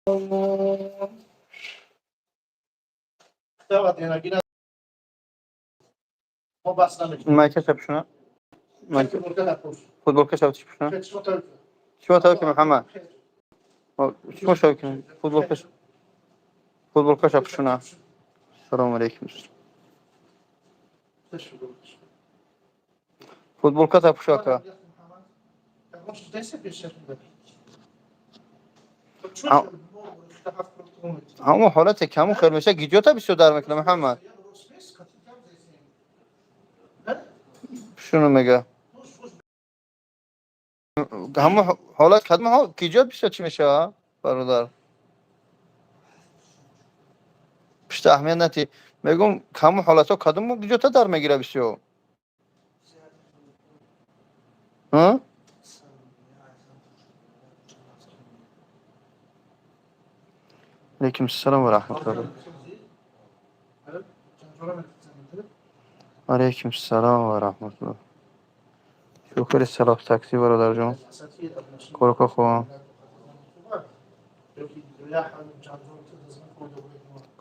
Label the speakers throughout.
Speaker 1: Майка пӯшона. Майка. Футболка пӯшона. Чӣ тавки, Муҳаммад? Чӣ шавки? Футболка. Футболка пӯшона. Салому алейкум. Футболка пӯшо, ака. Ҳамон ҳолате ки ҳамон хел меша, гиҷота бисёр дар мекунад, Муҳаммад. Шуно мега. Ҳамон ҳолат кадом гиҷот бисёр чӣ мешава, бародар? Пишта аҳамият натӣ. Мегӯм, ҳамон ҳолатҳо кадом гиҷота дар мегира бисёр? Ҳа? Алейкум ассалом ва раҳматуллоҳ. Алейкум ассалом ва раҳматуллоҳ. Шукри салоф такси, бародарҷон. Корка хубам.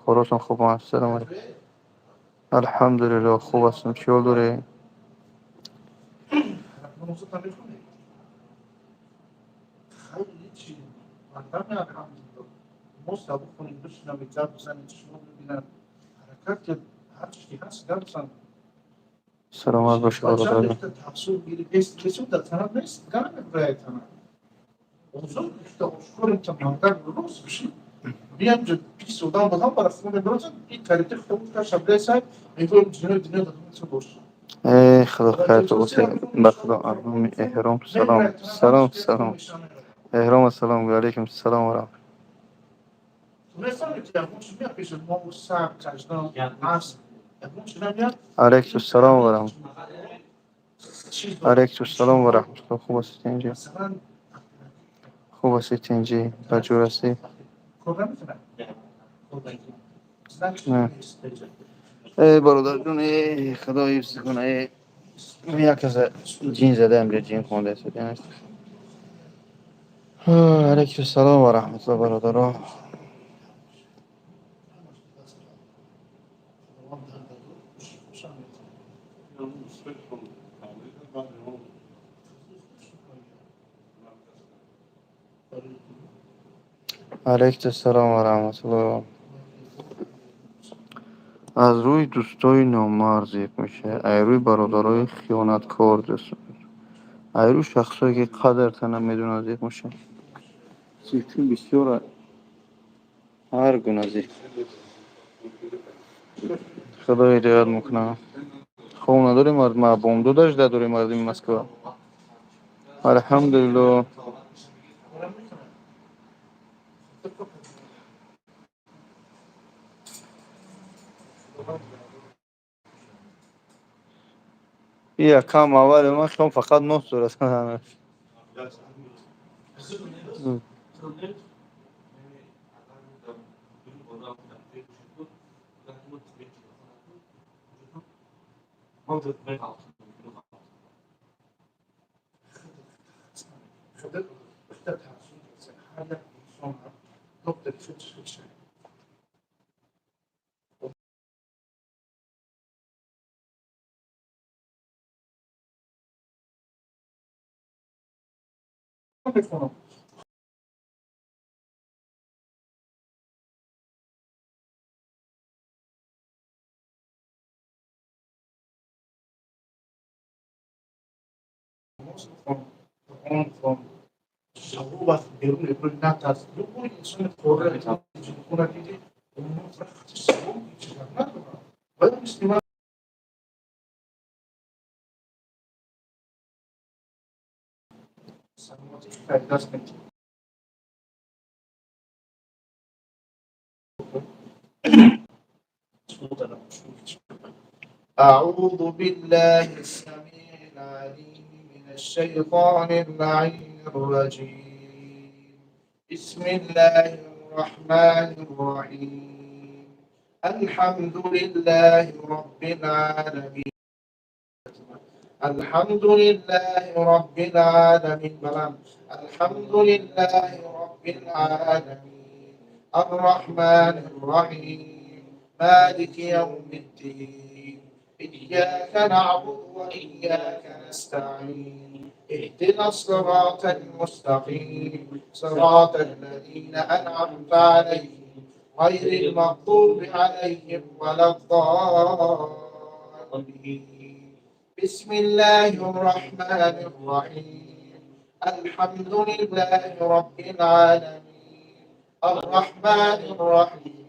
Speaker 1: Коротон хубам. Ассалому алейкум. Алҳамдулиллоҳ, хуб ҳастам. Чӣ ҳол дорӣ? Саломат бошӣ, бародарҷон. Эй, Худо хайрту босе. Ба Худо арҳуми эҳром салом. Салом, салом. Эҳром ассалом. Алейкум ассалом ва раҳматуллоҳ. Алейкум ассалом ва раҳматуллоҳ. Алейкум ассалом ва раҳматуллоҳ. Хуб ҳастед, инҷи? Хуб ҳастед, инҷи? Ба ҷур ҳастӣ? Не. Эй, бародарҷон, эй, Худо ҳифз кунад. Эй, як каса ҷин зада, инҷа ҷин хондааст. Алейкум ассалом ва раҳматуллоҳ, бародаро. Алейкум ассалом ва раҳматуллоҳ. Аз рӯи дӯстои номард зиқ мешавӣ, ай рӯи бародарои хиёнаткор, ай рӯи шахсое ки қадрта намедонанд зиқ мешавӣ. Зиқӣ бисёр, ҳар гуна зиқ. Худо ҳидоят мекунад. Хоб надорем, мардум, бомдод ажда дорем, мардуми Москва. Алҳамдулиллоҳ. Якам аввали ман хиём фақат нос дорад.
Speaker 2: أعوذ بالله السميع العليم من الشيطان اللعين الرجيم. بسم الله الرحمن الرحيم. الحمد لله رب العالمين. الحمد لله رب العالمين. بلام. الحمد لله رب العالمين. الرحمن الرحيم مالك يوم الدين إياك نعبد وإياك نستعين اهدنا الصراط المستقيم صراط الذين أنعمت عليهم غير المغضوب عليهم ولا الضالين. بسم الله الرحمن الرحيم. الحمد لله رب العالمين. الرحمن الرحيم.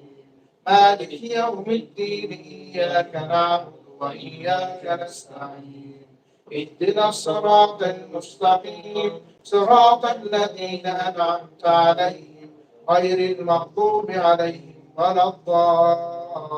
Speaker 2: مالك يوم الدين. إياك نعبد وإياك نستعين. اهدنا الصراط المستقيم. صراط الذين أنعمت عليهم غير المغضوب عليهم ولا الضالين.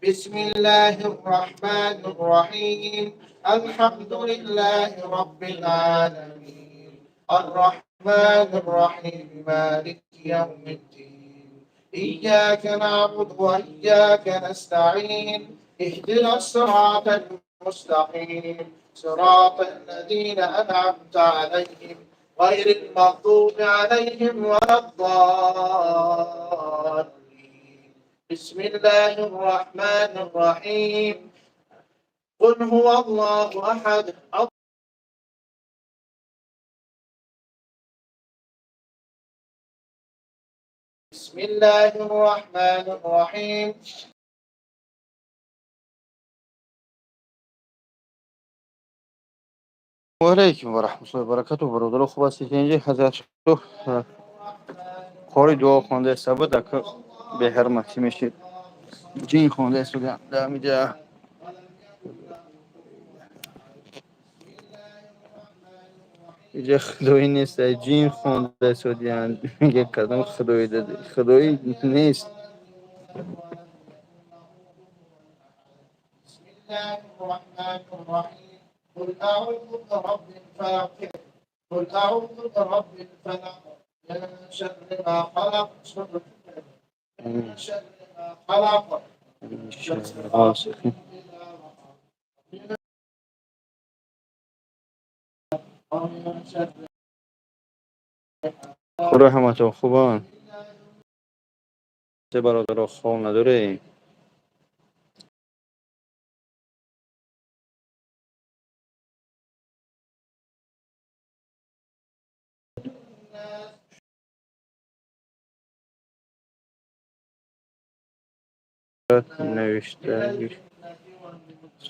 Speaker 2: بسم الله الرحمن الرحيم. الحمد لله رب العالمين. الرحمن الرحيم. مالك يوم الدين. إياك نعبد وإياك نستعين. اهدنا الصراط المستقيم. صراط الذين أنعمت عليهم غير المغضوب عليهم ولا الضالين. بسم الله الرحمن الرحيم. قل هو الله أحد. بسم الله الرحمن الرحيم.
Speaker 1: Алайкум ва раҳматуллоҳи ва баракатуҳ. Бародаро, хуб ҳастед? Инҷи ҳазрат қори дуо хонда буд, ака беҳурматӣ мешид. Ҷин хонда истода дамиҷа. Иҷа худоӣ нест, ҷин хонда истодиянд. Мега кадом худоӣ дади? Худоӣ нест.
Speaker 2: بسم الله الرحمن الرحيم. قل أعوذ برب الفلق. قل أعوذ برب الفلق. من شر ما خلق. من شر ما خلق.
Speaker 1: من شر غاسق
Speaker 2: إذا ومن شر
Speaker 1: Худо ҳаматон хубан. Се бародаро хол надорем.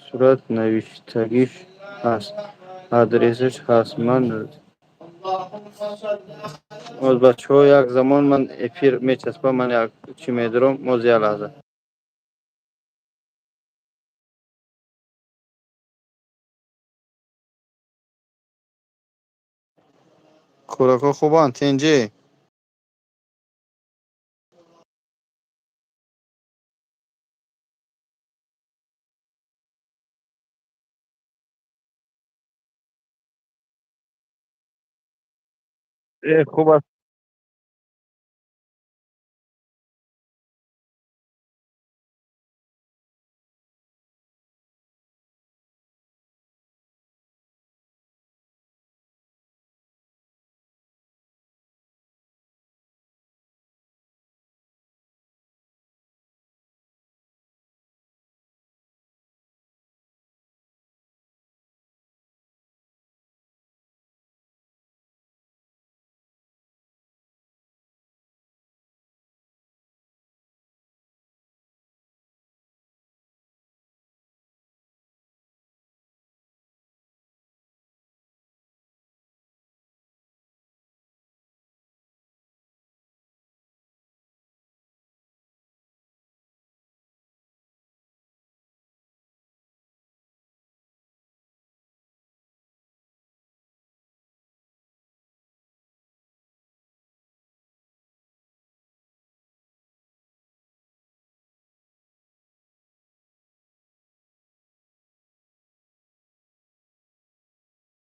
Speaker 1: Сурат навиштагиш ҳаст, адресаш ҳаст. Ман оз бачаҳо як замон ман эфир мечаспам, ман як чӣ медорам, моз як лаҳза. Хӯрокҳо хубанд, тинҷӣ? Хуб аст.